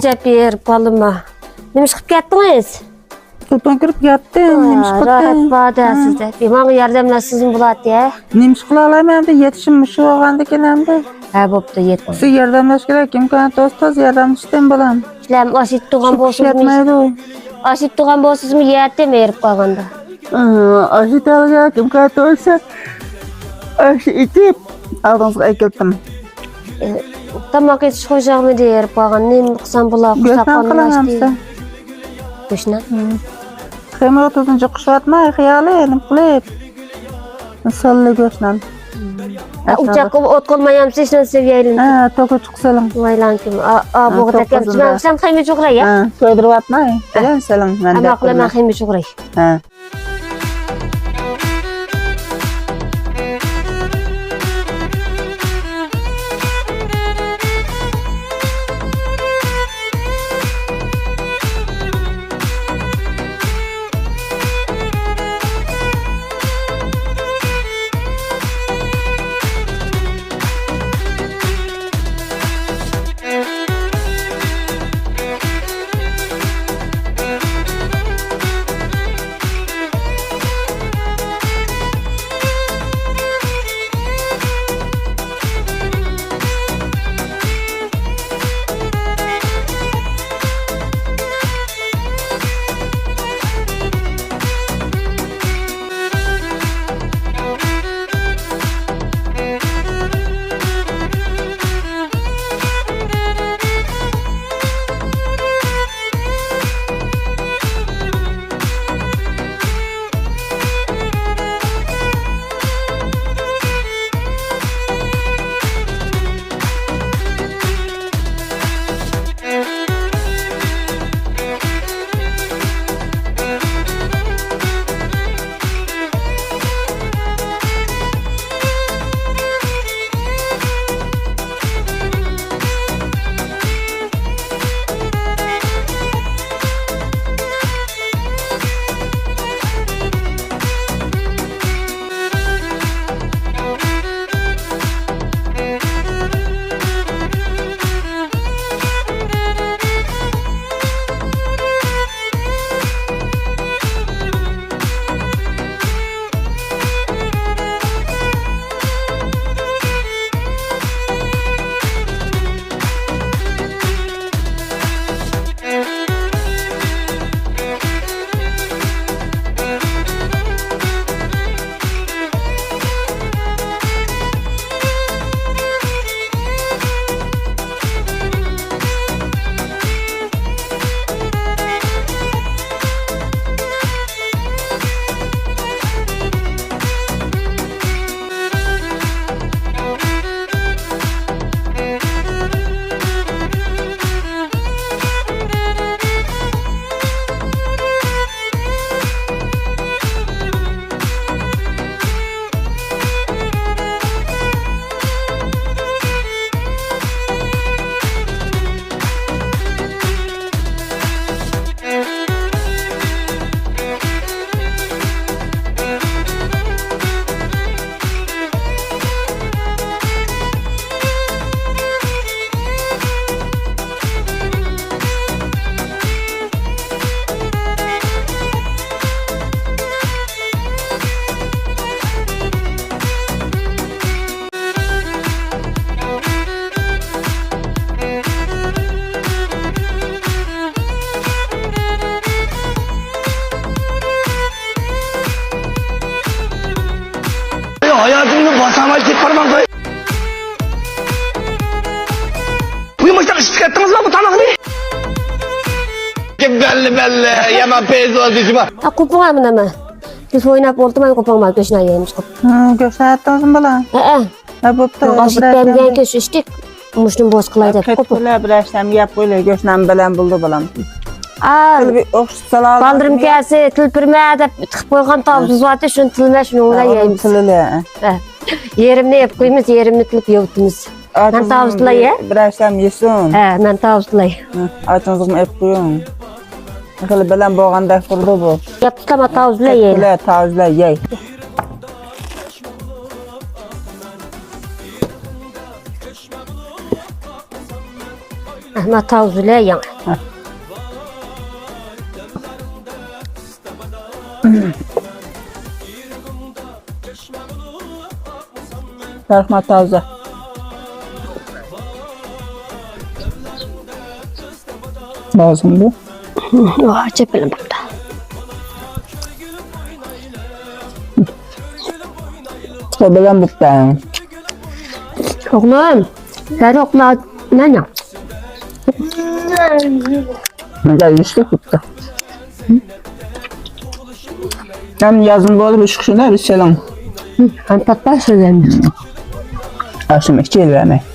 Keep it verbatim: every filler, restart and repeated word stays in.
جەپ بېرىپ قالدىم. نېمە ئىش قىلىپ كەتتىڭىز؟ توپان كىرىپ ياتتىم. نېمە ئىش قىلدىڭ؟ راھەت بار-دە سىزدە. ماڭا ياردەملەشسىزمۇ بولاتتى، ھە؟ نېمە ئىش قىلالايمەن ئەمدى؟ يېتىشىم مۇشۇ بولغاندىكىن ئەمدى. ھە، بوپتۇ، يېتىڭ. سىز ياردەملەش كېرەك، ئىمكانىيەت بولسا تېز ياردەملىشىڭ بولام. سىلەرمۇ ئاشىتىپ تۇرغان بولسىڭىز، ئاشىتىپ تۇرغان بولسىڭىزمۇ يەتتىم ھېرىپ قالغاندا. ئاشىتالغان ئىمكانىيەت بولسا، ئاشۇ ئېتىپ ئالدىڭىزغا ئەكەلتىم. ئە، تاماق ئېتىش خوشاغمىدى ھېرىپ قالغان. نېمە قىلسام بولا، قورساق قانلاشتى. گۆشنان. گۆشنان؟ خېمىرغا تۇزنى جۇقۇشۇۋاتماي، خىيالى نېمە قىلىپ. سوللى گۆشنان. ئوچاققا ئوت قالمايامسىز، شۇنى سېلىپ يەيلى. ھە، توكا چىقسىلىڭ. ۋايلانكىم. ئا، ئا، بۇغدا كەمچىمەن. سەن خېمىر چۇقراي، يا؟ ھە، كۆيدۈرۈۋاتماي. بىلەن سېلىڭ، مەن دەپ قىلىمەن. خېمىر چۇقراي. ھە. ھاياتىمنى باساماي كېتىپ بارماڭ قوي. بۇ مۇشۇنداق ئىچىپ كەتتىڭىزلا بۇ تاماقنى؟ بەللى، بەللى، يامان پەيزى بار دېيىشى بار. ھە، قوپۇڭ ھە مانا مەن. بىز ئويناپ ئولتۇرماي قوپۇڭ مانا گۆشنى يەيمىز قوپ. ھە، گۆشنى ئەتتىڭىزمۇ بالا؟ ھە، ھە. ھە، بوپتۇ. ئاشىتىپ بەرمىگەنكەن شۇ ئىشتىك. مۇشۇنى بوس قىلاي دەپ قوپۇپ. بىرەر شەم يەپ قويلى، گۆشنان بىلەن بولدى بالام. ئا، بالىلىرىم كەلسە تىلپۈرمە دەپ تىقىپ قويغان تاۋۇزىمىز بارتى، شۇنى تىلىمە، شۇنىڭ بىلەن يەيمىز. ھە. يېرىمنى يەپ قويىمىز، يېرىمنى تىلىپ يەۋېتىمىز. مەن تاۋۇزلاي، يە؟ بىرەر شەم يېسۇن. ھە، مەن تاۋۇزلاي. ئاچىڭىزغىمۇ ئېلىپ قويۇڭ. خېلى بىلەن بولغاندەك تۇرىدۇ بۇ. يەپ تۇتام، تاۋۇزلاي يەيلى. تاۋۇزلاي يەي. ما تاۋزىلە ياڭ. رەھمەت، تازا. لازىم بۇ. ئاھ، چېپىلىم بۇندا. قوبۇلام بىتتە. ئوغلۇم، سەن ئوقۇما، مانا. مانا يۈزلۈك بىتتە. ھەم يازما بولۇپ ئۈچ كىشىلەر ئۈچەلىڭ. ھەم تاپا سۆزلەنمىز. ئاشۇم ئىككى يىل بەرمەي.